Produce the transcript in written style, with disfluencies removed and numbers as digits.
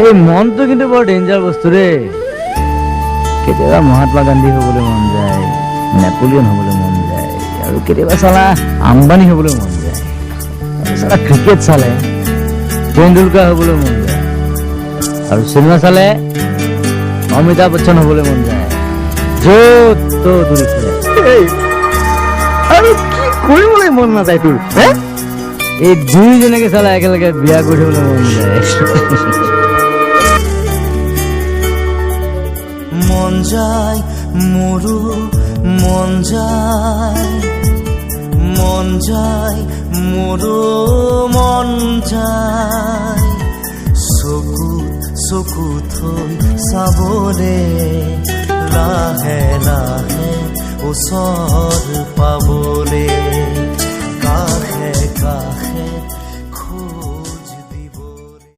এই মনটো কিন্তু বৰ ডেঞ্জাৰ বস্তু দেই। কেতিয়াবা মহাত্মা গান্ধী হ'বলৈ মন যায়, নেপলিয়ন হ'বলৈ মন যায়, আৰু কেতিয়াবা চালা আম্বানী হ'বলৈ মন যায়, আৰু চালা ক্ৰিকেট চালে তেণ্ডুলকাৰ হ'বলৈ মন যায়, আৰু চিনেমা চালে অমিতাভ বচ্চন হ'বলৈ মন যায়। য'ত ত'ত উৰি ফুৰে। এই, আৰু কি কৰিবলৈ মন নাযায় তোৰ হে? এই দুয়োজনকে চালা একেলগে বিয়া কৰি থবলৈ মন যায়। মন যায় মোৰো, মন যায়, মন যায় মোৰো, মন যায় চকুত চকু থৈ চাবলে, লাহে লাহে ওচৰ পাবলে, কাষে কাষে।